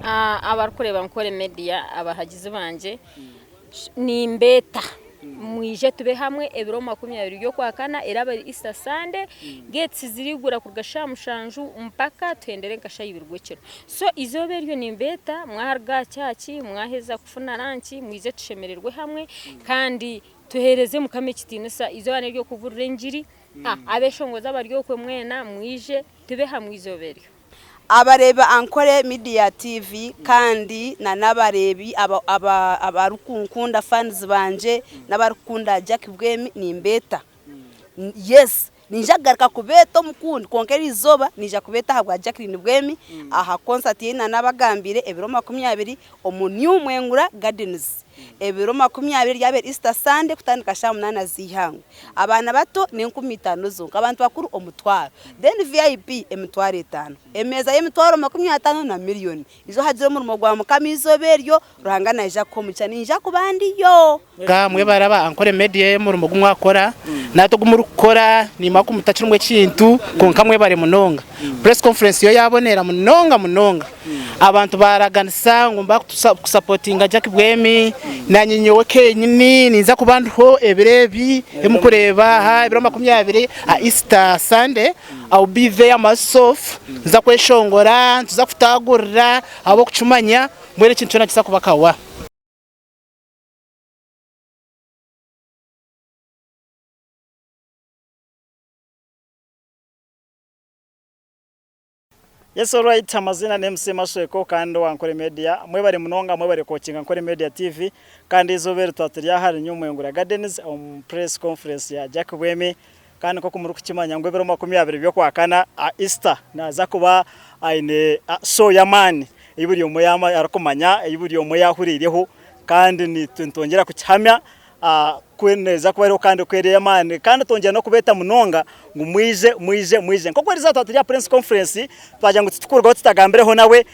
Abarikureeba Nkore Media abahagizi bangye nimbeeta mwije tube hamwe ebiro 20 by'okwakana eraba eri Easter Sunday gates zirigura kuruga shaaha mushanju mpaka tuhendere nka shaaha ibiri gw'ekiro so eizooba eryo nimbeeta mwaruga aha church mwaheza kufuna lunch mwije tushemererwe hamwe kandi tuheereze mukama ekitiinisa eizooba n'ery'okuburira engiri abeshongozi abari okwe mwena mwije tube hamwe eizooba eryo. Abareebi Ankole Media TV kandi na n'abareebi abarikunkunda fans bangye n'abarikukunda Jack Bwemi nimbeeta. Yes ninja kugaruka kubeeta omukundi kwonka eriizooba ninja kubeeta ahabwa Jacqueline Bwemi aha concert ei nanabagambiire ebiro 20 omu New Mwengura Gardens. Ebiro 20 eryaba eri Easter Sunday kutandika shaaha munaana z'eihangwe. Abaana bato n'enkumi itaano zonka, abantu bakuru omutwaro. Then VIP emitwaro etaano. Emeeza y'emitwaro 50 na miriyoni. Ijo hagire omurimo gwa Mukama eizooba eryo, Ruhanga naija kukuha omugisha. Niinja kuba ndiyo. Nga mwebare aba Ankole Media omurimo ogu mwakora nahati ogu murikukora nimanya ku mutakirimu ekintu kwonka mwebare munonga. Press conference yo yabonera munonga munonga. Abantu baraganisa ngu nibakusapotinga Jack Bwemi nanye nyowe kenyini ninza kuba ndiho ebiro ebi ebi mukureeba aha ebiro 20 aha Easter Sunday I will be there myself nituza kweshongora nituza kutagurira ahabw'okukimanya mbwenu ekintu kyona nikiza kuba kawa. Yes alright amazina ni MC Masheko kandi owa Nkore Media mwebare munonga mwebare kuwatchinga Nkore Media TV kandi eizooba eri twaba turi aha New Mwengura Gardens omu press conference ya Jack Bwemi kandi nkoku murikukimanya ngu ebiro 20 by'okwakana Easter naza kuba aine show y'amaani ei buri omwe arikumanya ei buri omwe yahuriireho kandi nitwongyera kukihamya Ku neeza kuba eriho kandi ku eri ey'amaani kandi twongyera n'okubeeta munonga ngu mwije, mwije, mwije. Nk'oku eriizooba twaba turi aha Press Conference twagira ngu titukurugaho tutagambireho nawe,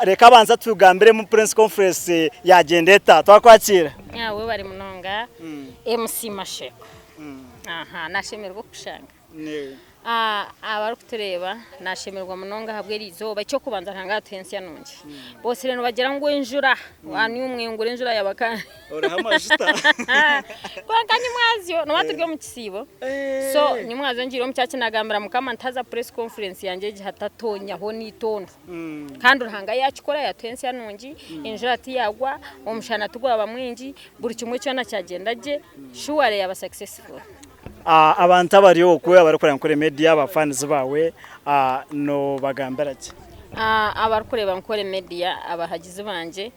reka abanze atugambiremu Press Conference yaagyenda eta. Twakwakiira. Webare munonga MC Masheko. Aha, nashemererwa okukushanga. Abarikutureeba nashemererwa munonga ahabw'eri izooba. Eky'okubanza Ruhanga yatuha ensya nungi. Bosire nibagira ngu enjura waniumwengura enjura yaba ka Oriho amajuta. Kwonka nyimwazyo noba turi omu kisiibo so nyimwazyo ngiire omu church nagambira mukama nti haza press conference yangye egi hatatonyaho n'itondo. Kandi Ruhanga yakikora yatuha ensya nungi, enjura tiyagwa, omushana tigwaba mwingi, buri kimwe kyona kyagyenda gye, surely yaba successful. Abantu abari okwe abarikureeba Nkore Media ba fans baawe nobagambira ki? Abarikureeba Nkore Media abahagizi bangye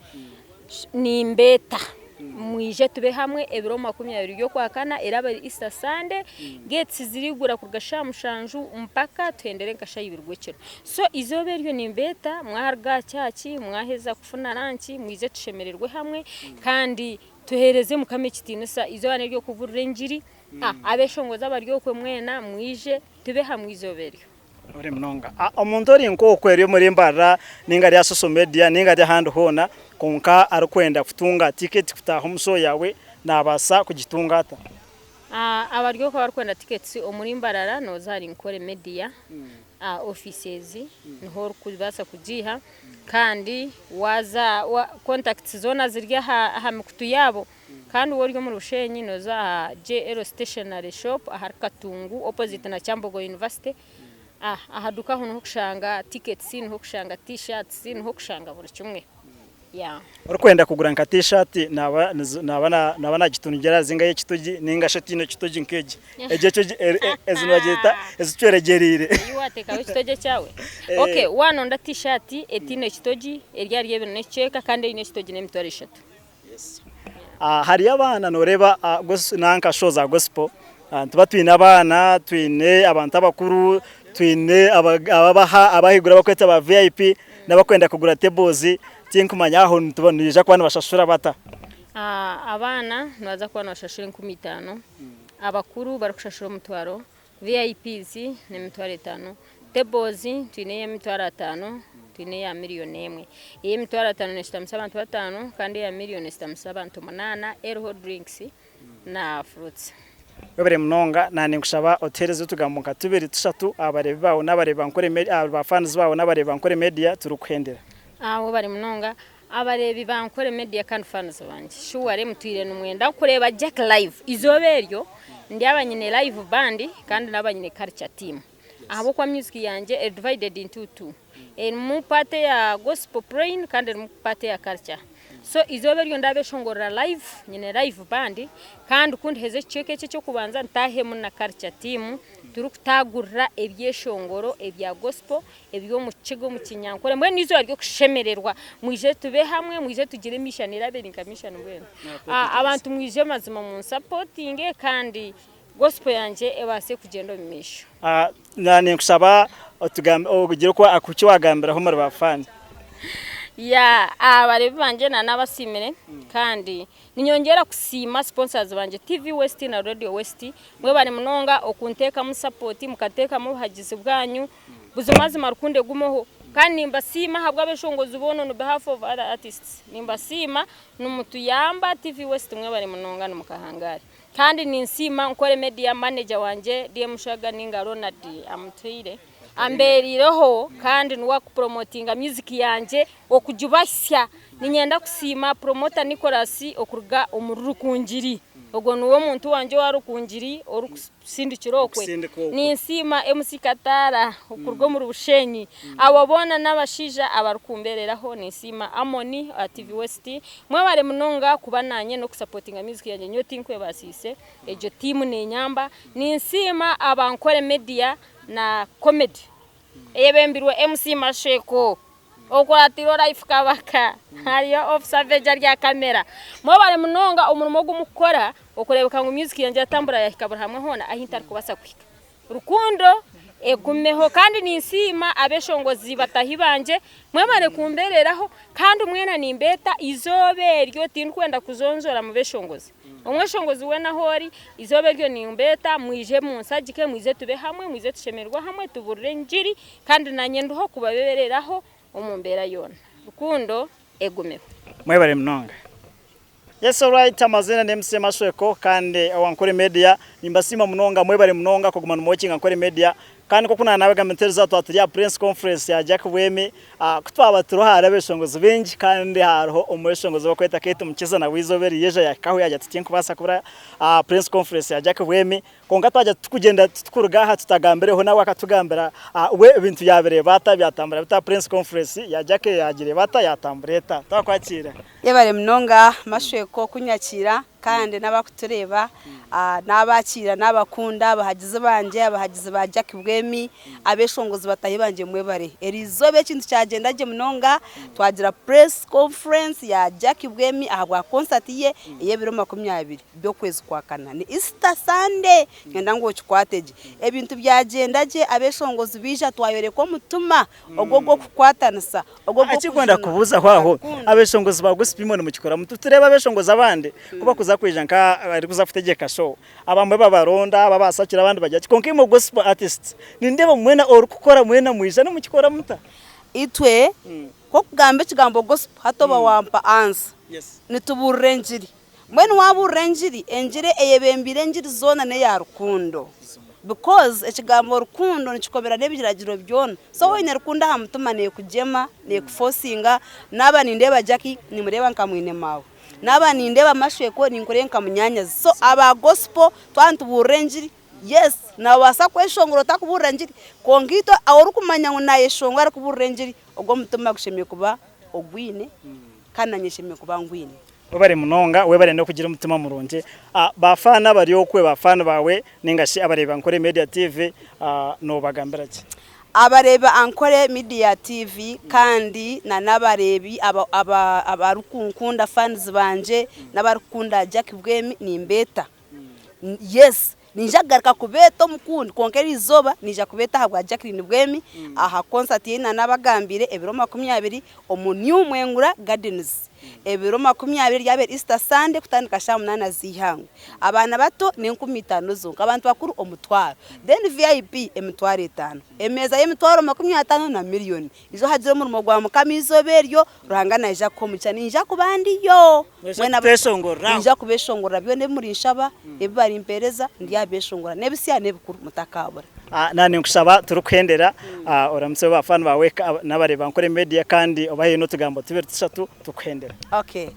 nimbeeta mwije tube hamwe ebiro 20 by'okwakana eraba eri Easter Sunday gates zirigura kuruga shaaha mushanju mpaka tuhendere nka shaaha ibiri gw'ekiro so eizooba eryo nimbeeta mwaruga aha church mwaheza kufuna lunch mwije tushemererwe hamwe kandi Tuheereze Mukama ekitiinisa, eizooba n'ery'okubuurira engiri. Abeeshongozi abari okwe mwena mwije tube hamwe eizooba eryo. Ori munonga. Omuntu ori nk'okwo eri omuri Mbarara ninga ari aha social media ninga ari ahandi hoona kwonka arikwenda kutunga ticket kutaaha omu show yaawe naabaasa kugitunga ata? Abari okwo abarikwenda tickets omuri Mbarara nooza ahari Nkore Media offices niho orikubaasa kugiiha kandi waaza contacts zoona ziri aha mikutu yaabo kandi waaba ori omuri Bushenyi nooza aha JL Stationery Shop ahari Katungu opposite na Kyambogo University aha duuka aho niho orikushanga tickets, niho orikushanga t-shirts, niho orikushanga buri kimwe. Orikwenda kugura nka t-shirt naba naba nagitungira zinga ey'ekitogi ninga shi etaine kitogi nk'egi. Egi ezi nibagyeta ezicweregyereire. Ei wateekaho ekitogi ekyawe? Okay, wanonda t-shirt etaine kitogi eri ahari ebiri n'ekicweka kandi eine ekitogi n'emitwaro eshatu. Hariyo abaana noreeba nanka show za gospel nituba twine abaana, twine abantu abakuru, twine abahaiguru abakwetwa ba VIP n'abakwenda kugura tables tinkumanya aho nibaija kuba nibashashura bata? Abaana nibaza kuba nibashashura 5000, abakuru barikushashura omutwaro, VIPs n'emitwaro etaano, tables twine ey'emitwaro ataano, twine eya miriyoni emwe. Ey'emitwaro ataano neshutamisa abantu bataano kandi eya miriyoni eshutamisa abantu munaana eriho drinks na fruits. Webare munonga na ninkushaba otuhereze otugambo nka tubiri tushatu aha bareebi baawe n'abareebi ba Nkore Media, aha ba fans baawe n'abareebi ba Nkore Media turikuhendera. Webare munonga abareebi ba Ankole Media kandi fans bangye. Shuware mutwire nimwenda kureeba Jack live. Eizooba eryo ndyaba nyine live band kandi ndaba nyine culture team. Ahabw'okuba music yangye eri divided into two. Erimu part eya gospel plain kandi erimu part eya culture. So eizooba eryo ndabeshongorera live, nyine live band kandi ku ndiheza ekicweka eki eky'okubanza ntaahemu na culture team turikutaagurira ebyeshongoro ebya gospel eby'omu kigo omu kinyankore mbwenu n'eizooba ry'okushemererwa mwije tube hamwe mwije tugire mission eraba eri nka mission mbwenu abantu mwije mazima munsapotinge kandi gospel yangye ebaase kugyenda omu maisho. Ninkushaba ogire eki wagambiraho omuri ba faani. Yeah abareebi bangye nanabasiimire kandi ninyongyera kusiima sponsors bangye TV West na Radio West mwebare munonga okunteekamu support mukateekamu obuhagizi bwanyu Buzimazima rukundo egumeho kandi nimbasiima ahabw'abeshongozi boona on behalf of other artists nimbasiima nimutuyamba TV West mwebare munonga nimukahangare kandi ninsiima Nkore Media manager wangye DM Shaga ninga Ronald Amutuhaire amberireho kandi niwe akupromotinga music yangye okugibahitsya ninyenda kusiima promoter Nicholas okuruga omuri Rukungiri ogwo niwe muntu wangye owa Rukungiri Sindikira okwe. Ninsiima MC Kataara okuruga omuri Bushenyi. Abo boona n'abashaija abarikumbeereraho. Ninsiima Amon owa TV West. Mwebare munonga kuba naanye n'okusapotinga music yangye. Nyowe tinkwebaasiise, egyo tiimu nenyamba. Ninsiima aba Nkore Media na Comedy eyebembirwe MC Masheko. Okuratira Life Kabaka hariyo Officer Veja rya kamera. Mwebare munonga omurimo ogu mukukora okurebeka ngu music yangye yatambura yahika buri hamwe hoona ahi ntarikubasa kuhika. Rukundo egumeho kandi ninsiima abeshongozi batahi bangye mwebare kumbereraho kandi mwena nimbeeta eizooba eryo tindikwenda kuzonzora mubeshongozi. Omweshongozi weena ahu ori eizooba eryo nimbeeta mwije munsagike mwije tube hamwe mwije tushemererwe hamwe tuburire engiri Kandi nanye ndiho kubabebereraho omu mbeera yoona. Rukundo egumeho. Mwebare munonga. Yes alright amazina ni MC Mashweko kandi owa Nkore Media nimbasiima munonga mwebare munonga kuguma nimuwatchinga Nkore Media kandi nkoku nanabagambire ntereza twaba turi aha press conference ya Jack Bwemi kutwaba turiho hariho abeshongozi baingi kandi hariho omweshongozi obakweta Kate Mukiza nawe eizooba eri yaija yahikaho yagira ati tinkubaasa kubura aha press conference ya Jack Bwemi Kwonka twagya tukugyenda titukuruga aha tutagambireho nawe akatugambira we ebintu yabireeba ata byatambura bita press conference ya Jackie yagireeba ata yatambura eta twakwakiira. Yebare munonga Mashweko kunyakiira kandi n'abakutureeba nabakiira nabakunda abahagizi bangye abahagizi ba Jackie Bwemi abeshongozi batahi bangye mwebare erizooba ekintu kyagyenda gye munonga twagira press conference ya Jackie Bwemi ahabwa concert ye ey'ebiro 20. by'okwezi kwa kana. Ni Easter Sunday niinyenda ngu okikwate gye. Ebintu byagyenda gye, abeshongozi baija twayoreka omutima ogwo ogw'okukwatanisa, ogwo Ekinkwenda ogw'okujuna. kubuuzaho aho, abeshongozi ba gospel imwe nimukikora muta? Tureeba abeshongozi abandi ku bakuza kwija nka abarikuza kutegyeka show, abamwe babaronda, babasakira abandi bagira ki, kwonka imwe gospel artists nindeeba mwena orikukora mwena mwija nimukikora muta? Itwe ku okugamba ekigambo gospel hati oba wampa answer. Nitubuurira engiri. Mbwenu waabuurira engiri, engiri eyebembeire engiri zoona n'eya rukundo because ekigambo rukundo nikikobera n'ebiragiro byona. So waaba oine rukundo aha mutima neekugyema, neekufosinga. Naaba nindeeba Jackie, nimureeba nka mwine maawe. Naaba nindeeba Mashweko, ninkureeba nka munyaanyazi. So aba gospel twaba nitubuurira engiri, yes noobaasa kweshongora otakubuurira ngiri kwonka itwe orikumanya ngu naayeshongora arikubuurira engiri, ogwo omutima gushemereire kuba ogwine kandi naanye nshemereire kuba ngwine. Webare munonga, webare n'okugira omutima murungi. Ba fan abari okwe, ba fan baawe ninga shi abareebi ba Ankole Media TV nobagambira ki? Abareebi ba Ankole Media TV kandi na n'abareebi abarikunkunda fans bangye n'abarikukunda Jack Bwemi nimbeeta. Yes ninja kugaruka kubeeta omukundi kwonka erizooba ninja kubeeta ahabwa Jacqueline Bwemi aha concert ei nanabagambiire ebiro 20 omu New Mwengura Gardens. Ebiro 20 eryaba eri Easter Sunday kutandika shaaha munaana z'eihangwe. Abaana bato n'enkumi itaano zonka, abantu bakuru omutwaro. Then VIP emitwaro etaano. Emeeza y'emitwaro 50 na million. Ijo hagire omurimo gwa Mukama eizooba eryo, Ruhanga naija kukuha omugisha. Ninja kuba ndiyo. Noija Mwena kutweshongoreraho. Ninja kubeshongorera byona ebi murinshaba, ebi barimpereza, ndyabeshongora. N'ebisya n'ebikuru, mutakaabura. Na ninkushaba turikuhendera oramutse ba fan bawe n'abareeba Ankole Media kandi obahe n'otugambo tubiri tushatu tukuhendera. Okay.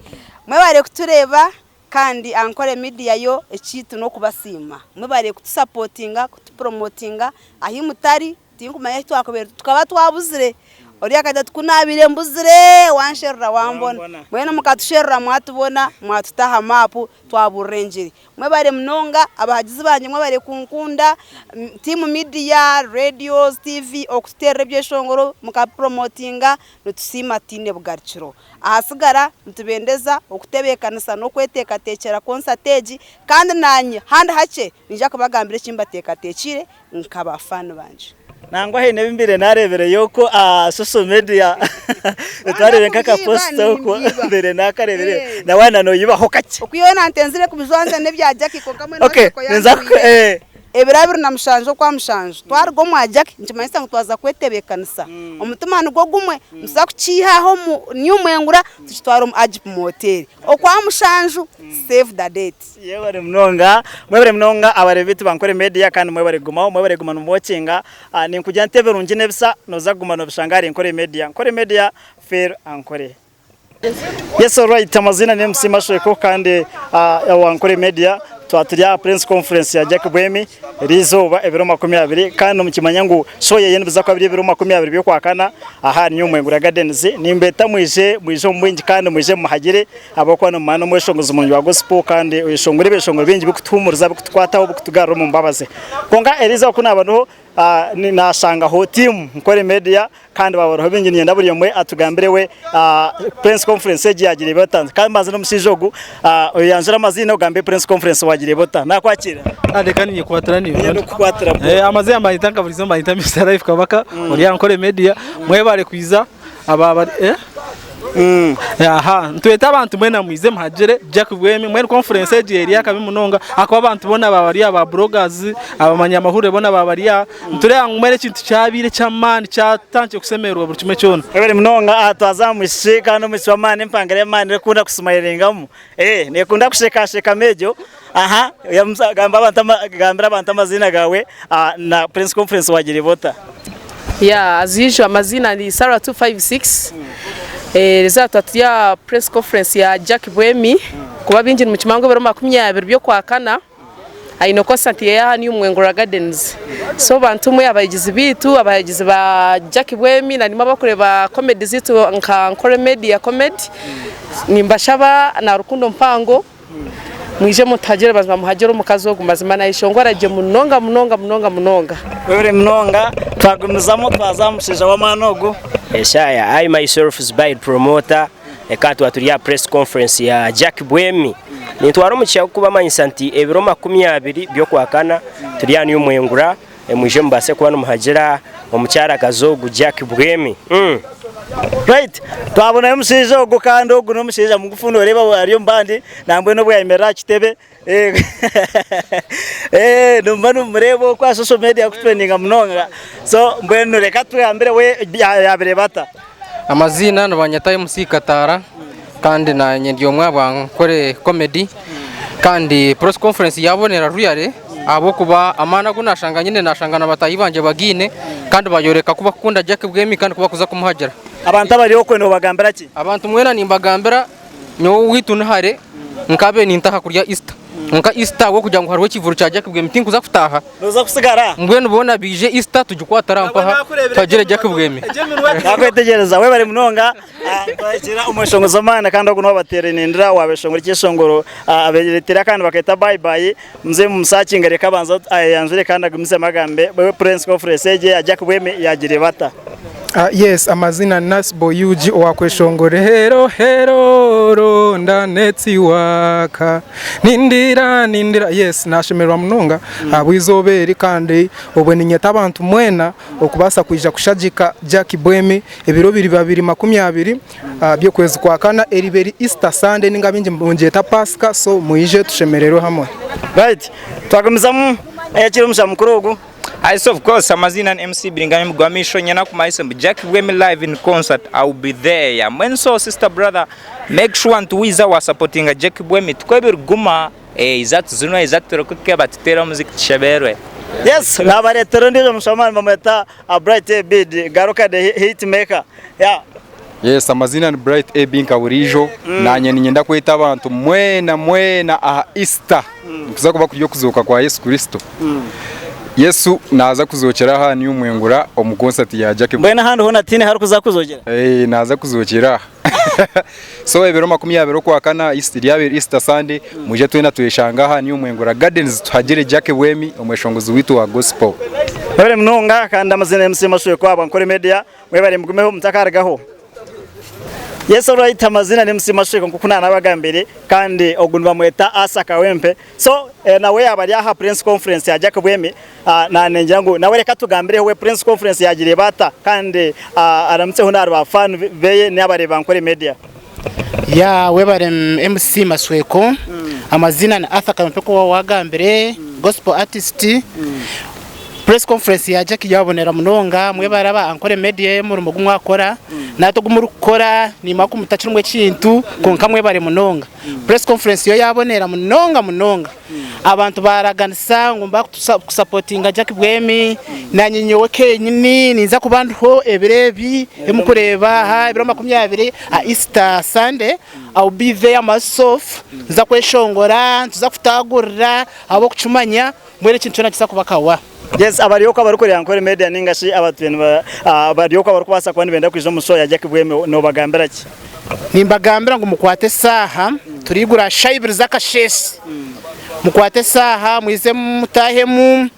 Mwebare kutureeba kandi Ankole Media yo ekiitu n'okubasiima. Mwebare kutusapotinga, kutupromotinga ahi mutari Tinkumanya ahi twakubaire tukaba twabuzire. Oriya akagira ati ku naabaire mbuzire wansherura wambona. Mbwenu mukatusherura mwatubona mwatuta aha maapu twabuurira engiri. Mwebare munonga abahagizi bangye mwebare kunkunda, tiimu midiya, radios, TV okututeerera ebyeshongoro mukabipuromotinga nitusiima tutaine bugarukiro. Ahasigara nitubendeza okutebeekanisa n'okweteekateekyera konsati egi kandi naanye handi hakye niinyija kubagambira eki mbateekateekiire. Nka ba fan bangye. Nangwa haine ebi mbaire nareebireyo okwo aha social media twareebire nk'aka post okwo mbaire nakareebireyo na waaba noyibaho kakye. Okwihaho nantenzire kubijwanzya n'ebya Jackie kwonka mbwenu Masheko yanjwire ebiro 27 okwamushanju twaruga omwa Jackie nikimanyisa ngu twaza kwetebeekanisa omutima nigwo gumwe nituza kukiiha aha omu New Mwengura tukitware omu Agip Motel okwamushanju save the date. Yebare munonga, mwebare munonga abareebi baitu ba Nkore Media kandi mwebare kugumaho, mwebare kuguma nimwokinga. Ninkugira nti ebirungi n'ebisa noza kuguma nobishanga ahari Nkore Media. Nkore Media, feel Ankore. Yes alright, amaziina ni MC Masheko kandi owa Nkore Media. Twaba turi aha Press Conference ya Jack Bwemi eriizooba ebiro 20 kandi nimukimanya ngu show eye nibiza kuba biri ebiro 20 by'okwakana aha New Mwengura Gardens. Nimbeeta mwije, mwije omu bwingi kandi mwije mumuhagire. Ahabw'okuba n'omwana n'omweshongozi murungi wa gospel kandi oyeshongora ebyeshongoro bingi birikutuhuumuriza, birikutukwataho, birikutugarura omu mbabazi. Kwonka eriizooba ku naaba ndiho naashangaho tiimu Nkore Media kandi baaba bariho baingi niinyenda buri omwe atugambire we press conference egi yaagireeba ota. Ka mbanze n'omushaija ogu oyanjure amaziina ogambe press conference waagireeba ota. Naakwakiira. Reka ninyekwatira niiwe. Niinyenda kukukwatira bro. Amaziina mbayeta nka buriizooba mbayeta Mister Life Kabaka ori aha Nkore Media. Mwebare kwija. Aba bari eh? Aha, nitweta abantu mwena mwize muhagire Jack Bwemi mwenu conference egi eri akabi munonga akuba abantu bona baba bari aba bloggers abamanyamahurire bona baba bari aha nitureeba ngu mbwenu ekintu kyabaire ky'amaani kyatandikire kusemererwa buri kimwe kyona. Mwebare munonga aha twaza aha mwishiki kandi omwishiki w'amaani empangare y'amaani erikukunda kusimayiringamu eh nekunda kushekashekamu egyo aha gamba abantu gambira abantu amaziina gaawe na press conference wagireeba ota? Yeah, as usual amaziina ndi Sarah 256 Eriizooba twaba turi aha press conference ya Jack Bwemi kuba baingi nimukimanya ngu ebiro 20 by'okwakana aine concert ye aha New Mwengura Gardens so bantu mwe abahigizi baitu abahigizi ba Jack Bwemi na nimwe abarikureeba comedy zaitu nka Nkore Media Comedy nimbashaba na rukundo mpango Mwije mutuhagire mazima muhagire omukazi ogu mazima nayeshongora gye munonga munonga munonga munonga. Webare munonga twagumizamu twaza aha mushaija w'amaani ogu. Eshaya, I myself Zubair Promoter eka tuba turi aha press conference ya Jack Bwemi. Nintwara omugisha gw'okubamanyisa nti ebiro 20 by'okwakana turi aha New Mwengura mwije mubaase kuba nimuhagira omukyarakazi ogu Jack Bwemi. Right, twabonayo omushaija ogu kandi ogu n'omushaija mugufu noreeba ari omu bandi nambwenu obu yayemerera aha kitebe nomuba nomureeba oku aha social media arikutrendinga munonga so mbwenu reka atugambire we yabireeba ata. Amaziina nibanyeta MC Kataara kandi nanye ndi omwe aha bankore comedy kandi press conference yabonera really ahabw'okuba amaani agu nashanga nyine nashanga na bataahi bangye bagaine kandi bayoreka ku bakukunda Jack Bwemi kandi ku bakuza kumuhagira. Abantu abari okwe nobagambira ki? Abantu mwena nimbagambira nyowe owaitu ni hare nkabaire nintaha kurya Easter kwonka Easter ahabw'okugira ngu hariho ekivuru kya Jack Bwemi tinkuza kutaaha. Noza kusigara? Mbwenu boona baije Easter tugikwatire aha mpaha tuhagire Jack Bwemi. Nakwetegyereza webare munonga twakira omweshongozi w'amaani kandi ogu niwe wabateranindira wabeshongora ekyeshongoro aberetera kandi baketa bye bye muze mumusakinge reka abanze ayeyanjure kandi agumizemu agambe we press conference egi eya Jack Bwemi yagireba ata? Yes amazina Nasbo UG owakweshongora hero hero ronda netsiwaka Nindira nindira yes nashemererwa munonga ahabw'eizooba eri kandi obwe ninyeta abantu mwena okubaasa kwija kushagika Jack Bwemi ebiro biriba biri 20 by'okwezi kwa kana eriba eri Easter Sunday ninga abaingi nibagyeta Pasika so mwije tushemererwe hamwe. Right twagumizamu eyakira omushaija mukuru ogu. Yes of course amazina ni MC Biringanya Mugwamisho nyena kumanyisa mbu Jack Bwemi live in concert I will be there mbwenu so sister brother make sure nti wiza wa supportinga Jack Bwemi tikwo ebiriguma eh iza tuzinwe iza turukuke batutere omuziki tusheberwe. Yes, nabareetera ondiijo mushomaani bamweta Bright Ebid, Garuka the hit maker. Yeah. Yes, amazina ni Bright AB nka buriijo. Nanye niinyenda kweta abantu mwena mwena aha Easter. Nikuza kuba kuri okuzooka kwa Yesu Kristo. Yesu naaza kuzokyera aha New Mwengura omu concert ya Jackie. Mbwenu ahandi hoona tihaine aharikuza kuzokyera? Eh, naaza kuzokyera aha. So ebiro 20 Okwakana, ryaba eri Easter Sunday, mwije twena tweshange aha New Mwengura Gardens tuhagire Jackie Bwemi, omweshongozi waitu wa gospel. Mwebare munonga kandi amazina MC Mashweko ahabwa Nkore Media mwebare mugumeho mutakarugaho. Yes alright amazina ni MC Mashweko nkoku nanabagambire kandi ogu nibamweta Asa Kawempe so eh, nawe yaba ari aha press conference ya Jack Bwemi ah, nanengira ngu nawe reka tugambireho we press conference yagireeba ata kandi ah, aramutseho n'ahari ba fan beye n'abareeba Nkore Media. Ya webare MC Masweko amazina ni Arthur Kawempe nkoku wagambire gospel artist Press conference ya Jackie yabonera munonga mwebare aba Ankole Media omurimo ogu mwakora nati ogu murikukora nimanya ku mutakirimu ekintu kwonka mwebare munonga. Press conference yo yabonera munonga munonga abantu baraganisa ngu nibakusapotinga Jackie Bwemi nanye nyowe kenyini ninza kuba ndiho ebiro ebi ebi mukureeba aha ebiro 20 aha Easter Sunday I will be there myself nza kweshongora nituza kutagurira ahabw'okukimanya Mbwenu ekintu kyona nikiza kuba kawa. Yes, abari okwo abarikureeba Nkore Media ninga shi abatwire niba bari okwo abarikubaasa kuba nibenda kwija omu show ya Jack Bwemi nobagambira ki? Nimbagambira ngu mukwate esaaha, turiigura aha shaaha ibiri z'akasheeshe. Mukwate esaaha mwize mutaahemu,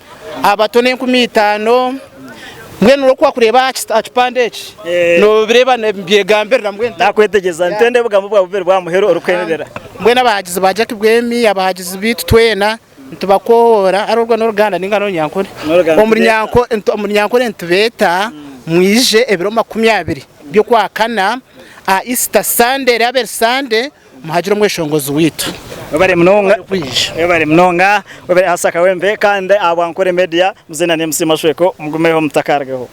abato n'enkumi itaano. Mbwenu orikuba kureeba aha kipande eki, nobireeba nibyegambirira mbwenu. Nakwetegyereza, nitwenda ebigambo bwawe bubiri bwa muheru orikwemerera. Mbwenu abahagizi ba Jack Bwemi, abahagizi baitu twena, Nitubakowoora ari orwo n'oruganda ninga n'orunyankore. Omuri Nyankore nitubeeta mwije ebiro 20 by'okwakana aha Easter Sunday eraba eri Sunday muhagire omweshongozi waitu. Webare munonga webare munonga webare Asa Kawempe kandi ahabwa Nkore Media muzeena ni MC Mashweko mugumeho mutakarugaho.